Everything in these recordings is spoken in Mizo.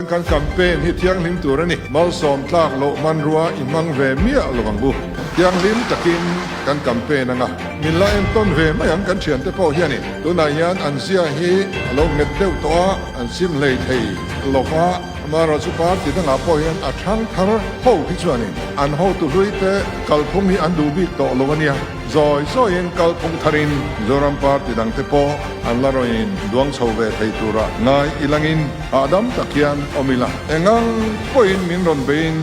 Kan campaign hi thianghlim tur a ni. Malsawm tlak loh hmanrua i hmang ve miah lo ang u. Thianghlim takin kan campaign anga min la entawn ve mai ang kan thiante pawh hianin. Tunah hian an zia hi a lo nghet deuh tawh a, an sim hlei thei lo va. Amaherawhchu party dangah pawh hian a thang thar ho hi chuanin an hotu hlui te kalphung hi an duh bik tawh lo a nia. Zawi zawiin kalphung tharin Mizoram party dangte pawh an la rawn duang chho ve thei tura ngai ilangin hahdam tak hian awm ila. Engang pawhin min rawn beiin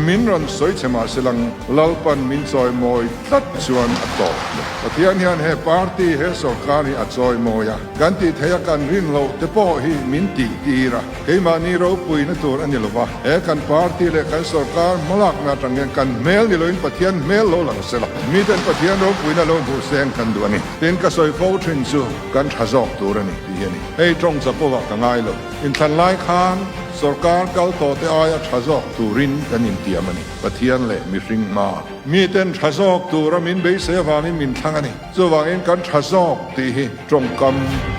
min rawn sawi che mah se lang Lalpan min chawimawi tlat chuan a tawp lo. Pathian hian he party, he sawrkar hi a chawimawi a, kan tih theih a kan rin loh te pawh hi min tih tir a. Keimahni ropuina tur a ni lo va, he kan party leh kan sawrkar hmalakna atang hian kan hmel ni loin Pathian hmel lo lang se la, miten Pathian ropuina lo hmuh seng kan duh a ni. Tin, ka sawi fo thin chu kan tha zawk tur a ni tih hi a ni. Hei tawng chapova ka ngai lo. Inthlan lai khan sawrkar kal tawh te aia tha zawk turin kan intiam a ni, Pathian leh mihring hma. Miten tha zawk tura min beisei avangin min thlang a ni. Chuvangin kan tha zawk tih hi tawngkam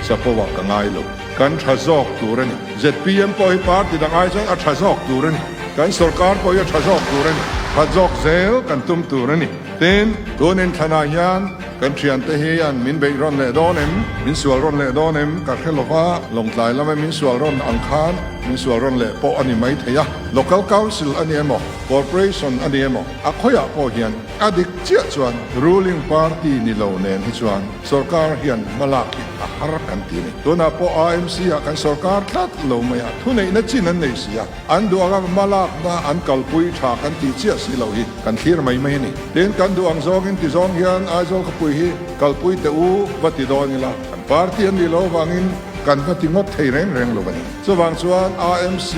chapo ah ka ngai lo. Kan tha zawk tur a ni. Zpm pawh hi party dang ai chuan a tha zawk tur a ni. Kan sorkar pawh hi a tha zawk tur a ni. Tha zawk zel kan tum tur a ni. Tin, tun inthlanah hian kan thiante hian min beih rawn leh dawn em? Min sual rawn leh dawn em? Ka hre lova, Lawngtlai lama min sual rawn ang khan min sual rawn leh pawh a ni mai thei a. Local Council a ni emaw, Corporation a ni emaw, a khawiah pawh hian A dik chiah chuan ruling party ni lo nen hi chuan sorkar hian hmalak hi a har kan ti a ni. Tunah pawh AMC ah kan sorkar tlat lo mai a, thuneihna chin an nei si a, an duh anga hmalakna an kalpui tha kan tih chiah si loh hi kan thlir mai mai a ni. Tin, kan duh ang zawngin ti zawng hian Aizawl khawpui hi kalpui teh u va ti dawn ila, kan party an nih loh avangin kan va ti ngawt thei reng reng lo a ni. Chuvang chuan AMC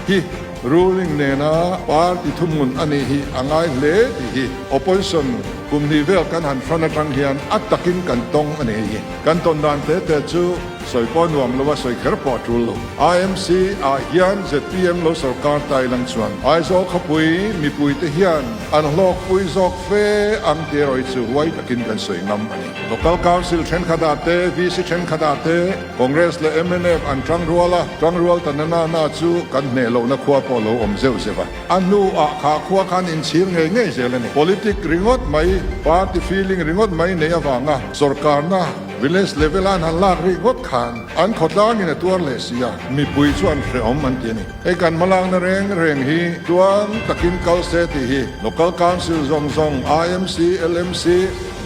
hi Ruling nena party thuhmun a nih hi a ngai hle tih hi opposition kum hnih vel kan han hran atang hian a takin kan tawng a ni hei hi. Kan tawn dan te te chu sawi pawh nuam lo a sawi kher pawh a tul lo. IMC ah hian zpm lo sorkar ta ilang chuan Aizawl khawpui mipui te hian an hlawkpui zawk fe ang tih erawh hi chu huai takin kan sawi ngam a ni. Local Council thenkhat ah te, VC thenkhat ah te, Congress leh mnf an tangrual a, tangrual ta na na na chu kan hneh lohna khua pawh lo awm zeuh zeuh a. A hnuah kha khua khan inchhir ngei ngei zel a ni. Politic ringawt mai, party feeling ringawt mai nei avanga sorkarna village level a an han lak rih ngawt khan an khawtlangin a tuar leh si a, mipui chu an hrehawm an ti a ni. Hei kan hmalakna reng reng hi tluang takin kal se tih hi Local Council zawng zawng, IMC, LMC,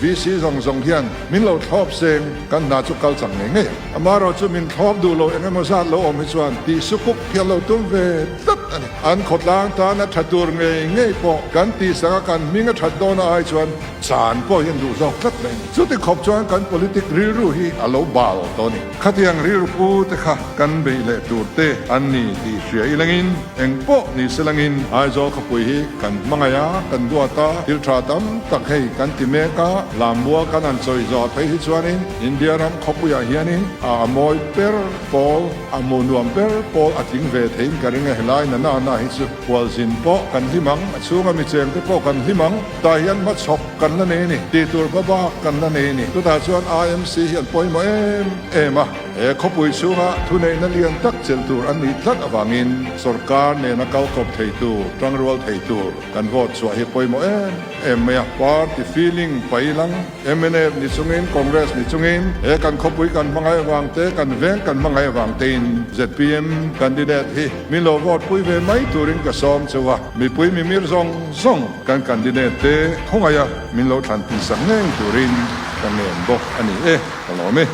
VC zawng zawng hian min lo thlawp seng kan hna chu kal chak ngei ngei ang. Amaherawh chu min thlawp duh lo eng emaw zat lo awm hi chuan tih sukuk hi a lo tum ve tlat a ni. An khawtlang tana tha tur ngei ngei pawh kan tihsak a kan hming a that dawn a ai chuan chan pawh hian duh zawk tlat mai a ni. Chuti khawp chuan kan politic rilru hi a lo bal tawh a ni. Khatiang rilru pu te kha kan beih leh tur te an ni tih hria ilangin eng pawh ni se langin Aizawl khawpui hi kan hmangaih a, kan duat a, thil tha tam tak hei kan ti mek a, Lammual kan han chawi zawh phei hi chuanin India ram khawpuiah hianin a a mawi ber pawl, a hmuh nuam ber pawl a tling ve theiin ka ring a, helai na na na hi chu khualzin pawh kan hlim ang, a chhunga mi chengte pawh kan hlim ang, tah hian hmachhawk kan la nei a ni, tih tur hma bak kan la nei a ni. Chutah chuan IMC hi an pawimawh em em a. He khawpui chhunga thuneihna lian tak chelh tur an nih tlat avangin sorkar nena kal kawp thei tur, tangrual thei tur kan vote chhuah hi pawimawh em em mai a. Party feeling pai lang, mnf ni chungin, Congress ni chungin he kan khawpui kan hmangaih avang te, kan veng kan hmangaih avang tein zpm candidate hi min lo vote pui ve mai turin ka sawm cheu a. Mipui mimir zawng zawng kan candidate te khawngaih a min lo thlan tihsak ngei turin ka ngen bawk a ni e, ka lawm e.